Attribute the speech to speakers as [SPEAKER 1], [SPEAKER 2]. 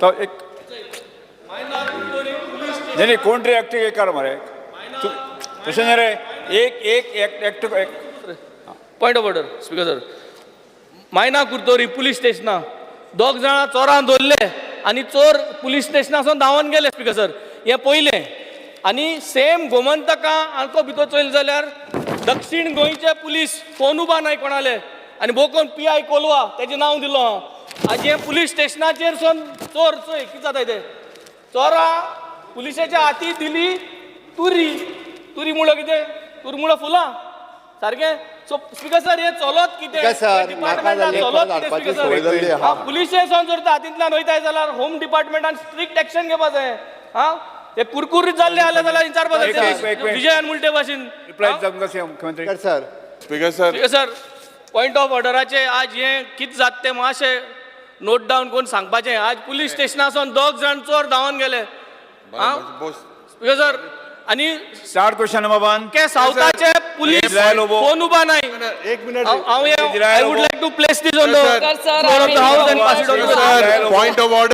[SPEAKER 1] तो एक नाही नाही, कोण तरी एकटे एक कर मरे. तशें न्ही रे, एक एक एक एकटो एक.
[SPEAKER 2] Point of order, speaker sir. Maina Curtorim police स्टेशना दोग जाणां चोरां धरले आनी चोर पुलीस स्टेशनासून धांवन गेले. स्पीकर सर, हें पयलें. आनी सेम गोमंतका आमको भितर चोयलें जाल्यार दक्षीण गोंयचे पुलीस फोन उबा नाय कोणाले आनी बोकोन पी I Colva तेजें नांव दिलो हांव. आज हें पुलीस स्टेशनाचेर सून चोर, चोय कितें जाता तें. चोरां पुलिशेच्या हाती दिली तुरी. तुरी मुळो कितें? तुरी मुळो फुलां सारकें. सो स्पीकर सर, हे चलत कितें?
[SPEAKER 3] स्पीकर सर,
[SPEAKER 2] डिपार्टमेंटान
[SPEAKER 3] नाका जाल्ले
[SPEAKER 2] चलत
[SPEAKER 3] कॉल
[SPEAKER 2] कितें?
[SPEAKER 3] हाडपाची
[SPEAKER 2] स्पीकर
[SPEAKER 3] सवय जाल्ली
[SPEAKER 2] सर,
[SPEAKER 3] आहा.
[SPEAKER 2] हा, पुलिशे सावन जर ते हातींतल्यान वयताय जाल्यार होम डिपार्टमेंटान स्ट्रिक्ट एक्शन घेवपा जाय. हा, हे कुरकुरीत जाल्ले आले जाल्यार विचारपा
[SPEAKER 1] एक- एक-
[SPEAKER 2] जाय
[SPEAKER 1] एक मिनिट.
[SPEAKER 2] विजयान मुलटे भाशेन.
[SPEAKER 1] रिप्लाय जावंक जाय मुख्यमंत्री.
[SPEAKER 3] Speaker sir.
[SPEAKER 4] Speaker sir.
[SPEAKER 2] Speaker sir, point of ऑर्डराचे आज हें कितें जाता तें मातशें नोट डावन करून सांगपाचें. आज पुलीस स्टेशनासून दोग जाण चोर धांवन गेले. हा स्पीकर सर, आनी
[SPEAKER 1] स्टार्ट क्वेश्चन नंबर 1.
[SPEAKER 2] के सावथाचे पुलीस
[SPEAKER 1] इस्रायल उबो.
[SPEAKER 2] फोन उबा नाय.
[SPEAKER 3] एक मिनिट.
[SPEAKER 2] हांव
[SPEAKER 1] Israel
[SPEAKER 2] I would
[SPEAKER 1] उबो.
[SPEAKER 2] Like to place this on the
[SPEAKER 4] Sir,
[SPEAKER 5] sir,
[SPEAKER 2] floor of the
[SPEAKER 5] I
[SPEAKER 2] house and pass it on to
[SPEAKER 4] sir, point of order.